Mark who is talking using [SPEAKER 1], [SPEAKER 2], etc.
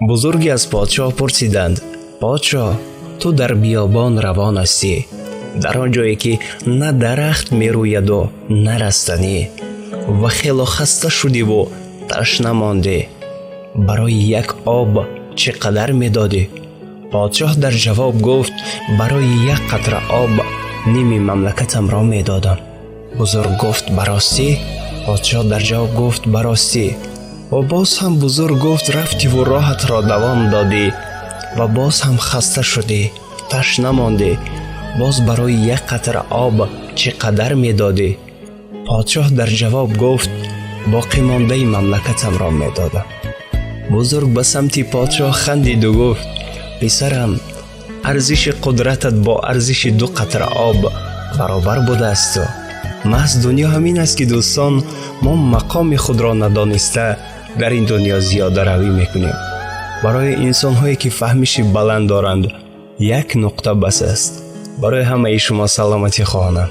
[SPEAKER 1] Бузурге аз подшоҳ пурсиданд: «Подшоҳ, ту дар биёбон равон ҳастӣ, дар он ҷое ки на дарахт мерӯяду на растанӣ, ва хело хаста шудиву ташна мондӣ. Барои як об чӣ қадар медодӣ?» Подшоҳ дар ҷавоб гуфт: «Барои як қатра об ними мамлакатамро медодам». Бузург гуфт: «Ба ростӣ?» Подшоҳ дар ҷавоб гуфт: «Ба ростӣ». Ва боз ҳам бузург гуфт: «Рафтиву роҳатро давом додӣ ва боз ҳам хаста шудӣ, ташна мондӣ. Боз барои як қатра об чӣ қадар медодӣ?» Подшоҳ дар ҷавоб гуфт: «Боқимондаи мамлакатамро медодам». Бузург ба самти подшоҳ хандиду гуфт: «Писарам, арзиши қудратат бо арзиши ду қатра об баробар будаасту». Маҳз дунё ҳамин аст, ки дӯстон, мо мақоми худро надониста дар ин дунё зиёдаравӣ мекунем. Барои инсонҳое ки фаҳмиши баланд доранд, як нуқта бас аст. Барои ҳамаи шумо саломатӣ хоҳонам.